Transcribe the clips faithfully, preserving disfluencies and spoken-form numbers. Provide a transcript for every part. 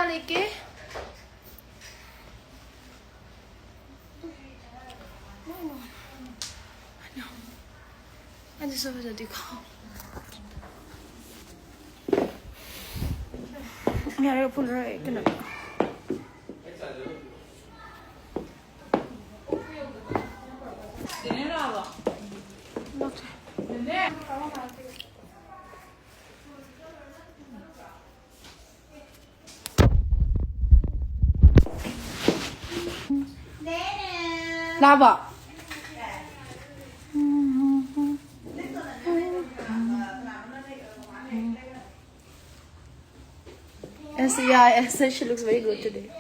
ꯂꯩꯀꯦ꯫ ꯑꯗꯨꯁꯨ ꯐꯖꯗꯦꯀꯣ꯫ ꯌꯥꯔꯦ, ꯐꯨꯜ ꯂꯣꯏꯔꯦ, ꯀꯩꯅꯣ꯫ ꯂꯥꯛꯑꯕꯣ? Yes, yeah, yes, she looks very good today.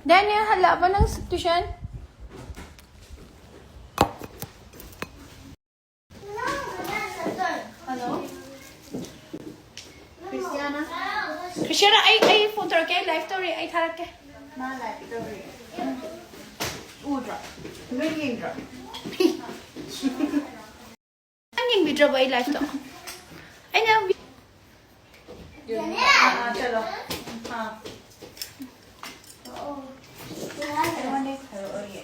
Daniel, ꯍꯜꯂꯛꯑꯕ ꯅꯪ tuition? Hello? Christiana? Christiana, ꯑꯩ, ꯑꯩ phone ꯇꯧꯔꯛꯀꯦ, ꯑꯩ live ꯇꯧꯔꯤ, ꯑꯩ ꯊꯥꯔꯛꯀꯦ꯫ ꯃꯥ live ꯇꯧꯔꯤ꯫ ꯎꯗ꯭ꯔꯣ? ꯅꯣꯏ ꯌꯦꯡꯗ꯭ꯔꯣ? ꯅꯪ ꯌꯦꯡꯕꯤꯗ꯭ꯔꯕꯣ ꯑꯩ live ꯇꯣ? ꯑꯩꯅ ꯆꯠꯂꯣ꯫ ꯑꯥ꯫ ꯑꯩꯉꯣꯟꯗ ꯈꯥꯏꯔꯛꯑꯣꯌꯦ꯫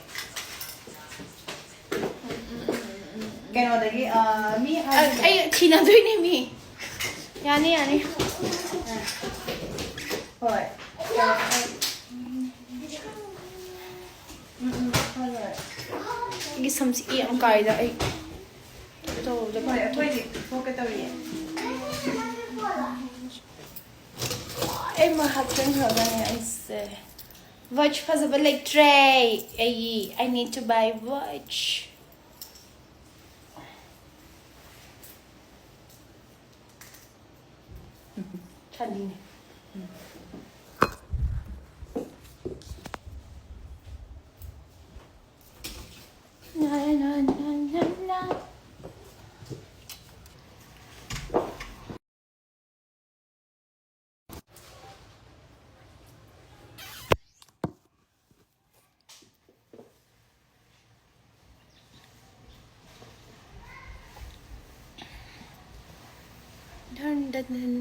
ꯀꯩꯅꯣꯗꯒꯤ, ꯑꯥ, ꯃꯤ ꯑ, ꯍꯥꯏꯗꯤ ꯑꯩ ꯊꯤꯅꯗꯣꯏꯅꯦ ꯃꯤ꯫ ꯌꯥꯅꯤ, ꯌꯥꯅꯤ꯫ ꯍꯣꯏ꯫ ꯎꯝ, ꯎꯝ, ꯍꯣꯏ, ꯍꯣꯏ꯫ ꯑꯩꯒꯤ ꯁꯝꯁꯤ ꯏ ꯌꯥꯝ ꯀꯥꯏꯗ ꯑꯩ꯫ ꯇꯧꯗꯕ꯫ ꯍꯣꯏ, ꯑꯩꯈꯣꯏꯗꯤ ꯊꯣꯛꯀꯦ ꯇꯧꯔꯤꯌꯦ꯫ ꯑꯩ ꯃꯥ ꯍꯥꯞꯆꯤꯟꯈ꯭ꯔꯒꯅꯦ ꯑꯩꯁꯦ꯫ Watch ꯐꯖꯕ ꯂꯩꯇ꯭ꯔꯦ꯫ ꯑꯩ, I need to buy watch꯫ ꯈꯜꯂꯤꯅꯦ꯫ ꯙꯟ ꯙꯟ ꯙꯟ꯫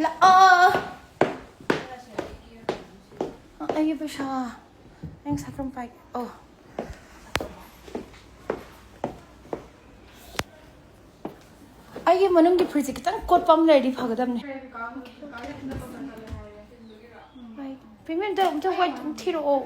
ꯂꯥꯛꯑꯣ꯫ ꯑꯩꯒꯤ ꯄꯩꯁꯥ꯫ ꯑꯩ ꯉꯁꯥꯏ ꯀꯔꯝ ꯄꯥꯏꯒꯦ? ꯑꯣ꯫ ꯑꯩꯒꯤ ꯃꯅꯨꯡꯒꯤ ꯐꯨꯔꯤꯠꯁꯦ ꯈꯤꯇꯪ ꯀꯣꯠꯄ ꯑꯃ ꯂꯩꯔꯗꯤ ꯐꯒꯗꯕꯅꯦ꯫ ꯄꯦꯃꯦꯟꯇ ꯑꯝꯇ ꯋꯥꯏ ꯊꯤꯔꯛꯑꯣ꯫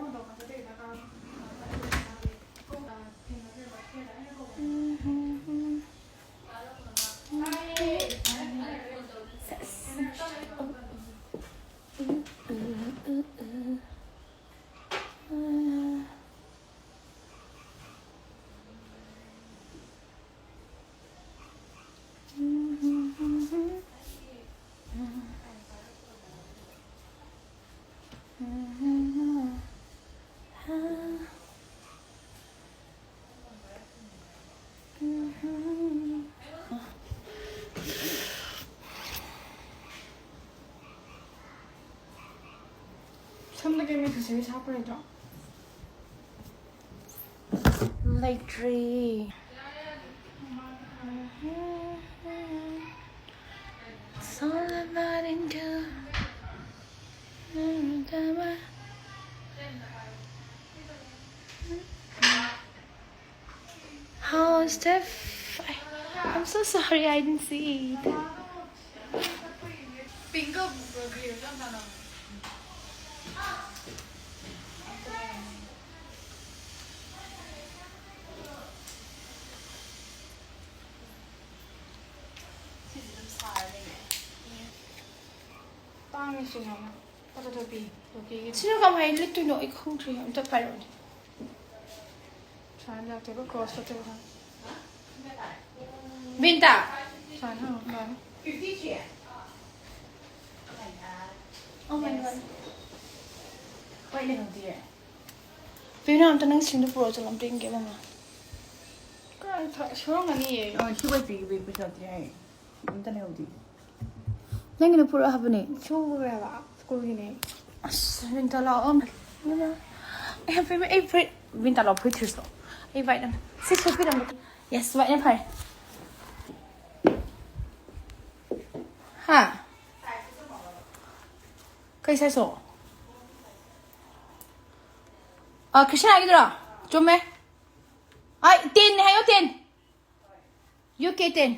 ꯁꯝꯗ ꯀꯩꯝ ꯑꯦꯛꯁꯦꯁꯔꯤꯁ ꯍꯥꯞꯄ ꯂꯩꯇ꯭ꯔꯣ? ꯂꯩꯇ꯭ꯔꯤ꯫ It's all about into How is Steph? I- I'm so sorry, I didn't see it. Pink ꯒ꯭ꯔꯦꯒ ꯆꯞ ꯃꯥꯟꯅꯕꯅꯦ꯫ ꯁꯤꯁꯦ ꯑꯗꯨꯝ ꯁꯥꯔ ꯂꯩꯔꯦ꯫ ꯇꯥꯡꯉꯦ ꯁꯤꯅ ꯑꯃꯨꯛ꯫ ꯐꯣꯇꯣ ꯊꯣꯛꯄꯤ꯫ ꯂꯣꯀꯦꯒꯤ꯫ ꯁꯤꯅ ꯀꯃꯥꯏꯅ ꯂꯤꯠꯇꯣꯏꯅꯣ? ꯑꯩ ꯈꯪꯗ꯭ꯔꯤ꯫ ꯑꯝꯇ ꯄꯥꯏꯔꯛꯑꯣꯅꯦ꯫ ꯁꯨꯃꯥꯏꯅ ꯂꯥꯛꯇꯣꯏꯕ, ꯀ꯭ꯔꯣꯁ ꯆꯠꯇꯣꯏꯕ ꯈꯪꯉꯦ꯫ ꯕꯤꯟꯇꯥ! ꯁꯨꯃꯥꯏꯅ ꯍꯪꯉꯛꯑꯣ, ꯂꯥꯛꯑꯣꯅꯦ꯫ Oh my God. ꯍꯣꯏ, ꯂꯩꯍꯧꯗꯤꯌꯦ꯫ ꯕꯤꯅꯥ, ꯑꯝꯇ ꯅꯪ ꯁꯤꯡꯗꯨ ꯄꯨꯔꯛꯑꯣ ꯆꯠꯂꯣ, ꯑꯝꯇ ꯌꯦꯡꯒꯦ, ꯃꯃꯥ꯫ ꯀꯥꯏ ꯊ-, ꯁꯨꯔꯝꯒꯅꯤꯌꯦ꯫ ꯑꯣ, ꯁꯤ ꯋꯥꯏ ꯄꯤꯕꯩ ꯄꯩꯁꯥ ꯊꯤ ꯍꯥꯏꯌꯦ꯫ ꯑꯝꯇ ꯂꯩꯍꯧꯗꯦ꯫ ꯅꯪꯒꯤꯅ ꯄꯨꯔꯛꯑꯣ ꯍꯥꯏꯕꯅꯦ꯫ ꯁꯨꯕ꯭ꯔꯦꯕ, ꯁ꯭ꯀꯨꯜꯒꯤꯅꯦ꯫ ꯑꯁ, ꯕꯤꯟꯇꯥ ꯂꯥꯛꯑꯣ꯫ ꯑꯩ ꯌꯥꯝ ꯄꯦꯝꯃꯦ, ꯑꯩ ꯐꯨꯔꯤꯠ, ꯕꯤꯟꯇꯥ ꯂꯥꯎ, ꯐꯨꯔꯤꯠ ꯊꯤꯔꯨꯁꯤ ꯂꯥꯎ꯫ ꯑꯩ white ꯑꯃ, ꯁꯤ ꯁꯦꯠꯄꯤꯔꯝꯕ꯫ Yes, white ꯅ ꯐꯔꯦ꯫ ꯍꯥ? ꯀꯩ size ꯅꯣ? ꯑ, ꯀ꯭ꯔꯤꯁꯅꯥꯒꯤꯗꯨꯔꯣ? ꯆꯨꯝꯃꯦ꯫ ꯑꯩ ten ꯅꯦ ꯍꯥꯏꯌꯣ, ten꯫ U K ten꯫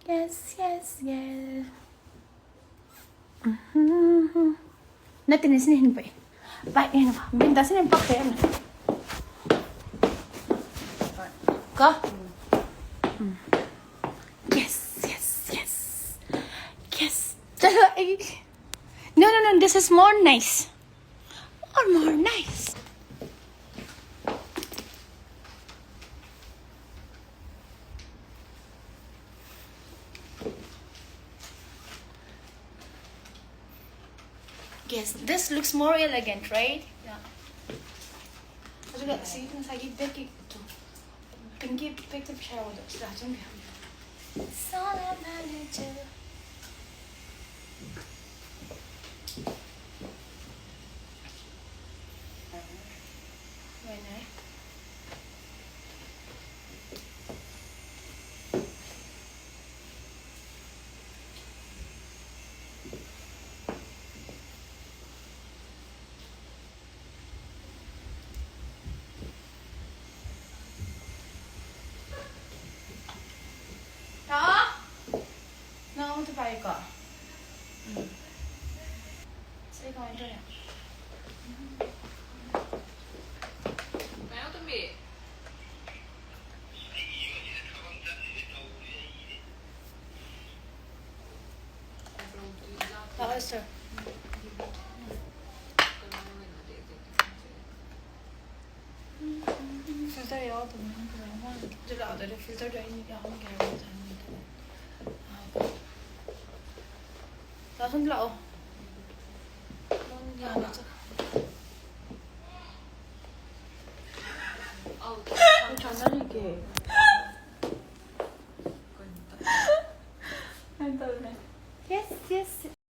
Yes, yes, yes. ꯎꯝ꯫ ꯅꯠꯇꯦꯅꯦ, ꯁꯤꯅ ꯍꯦꯟꯅ ꯄꯛꯑꯦ꯫ Black ꯅ ꯍꯦꯟꯅ ꯄꯛ-, ꯕꯤꯟꯇꯥ, ꯁꯤꯅ ꯍꯦꯟꯅ ꯄꯛꯇꯦ ꯌꯥꯝꯅ꯫ ꯀꯣ? ꯎꯝ꯫ Yes, yes, yes. Yes. ꯆꯠꯂꯣ, ꯑꯩ, no, no, no, this is more nice. More, more nice. Yes, this looks more elegant, right? Yeah. ꯑꯗꯨꯒ ꯁꯤ ꯉꯁꯥꯏꯒꯤ black ꯀꯤ ꯄꯤꯡꯀꯤ ꯕꯦꯛꯇ ꯄꯩꯁꯥ ꯌꯥꯎꯕꯗꯣ ꯁꯤꯗ ꯍꯥꯞꯆꯤꯟꯕꯤꯌꯨ꯫ It's all about you. ꯂꯣꯏꯅꯔꯦ꯫ ꯂꯥꯛꯑꯣ꯫ ꯅꯪ ꯑꯃꯨꯛꯇ ꯄꯥꯏꯌꯨꯀꯣ꯫ ꯎꯝ꯫ ꯁꯤ ꯀꯃꯥꯏꯅ ꯇꯧꯔꯦ? ꯀꯃꯥꯏꯅ ꯇꯧꯃꯤ? ꯂꯥꯛꯑꯣ, ꯁꯤꯁꯇꯔ꯫ ꯐꯤꯜꯇꯔ ꯌꯥꯎꯗꯕꯅꯤꯅ ꯐꯖꯅ ꯃꯥꯜꯂꯦ꯫ ꯑꯗꯨ ꯂꯥꯛꯑꯣ, ꯑꯗꯨꯗꯤ ꯐꯤꯜꯇꯔꯗꯣ ꯑꯩ ꯌꯥꯎꯍꯟꯒꯦ ꯍꯥꯏꯕ ꯉꯁꯥꯏ ꯅꯨꯃꯤꯠꯇꯨꯗ꯫ ꯂꯥꯛꯑꯣ, ꯁꯣꯝꯗ ꯂꯥꯛꯑꯣ꯫ ꯅꯪ ꯌꯥꯝꯅ ꯆꯠ-, ꯀꯥꯟꯅꯔꯤꯒꯦ?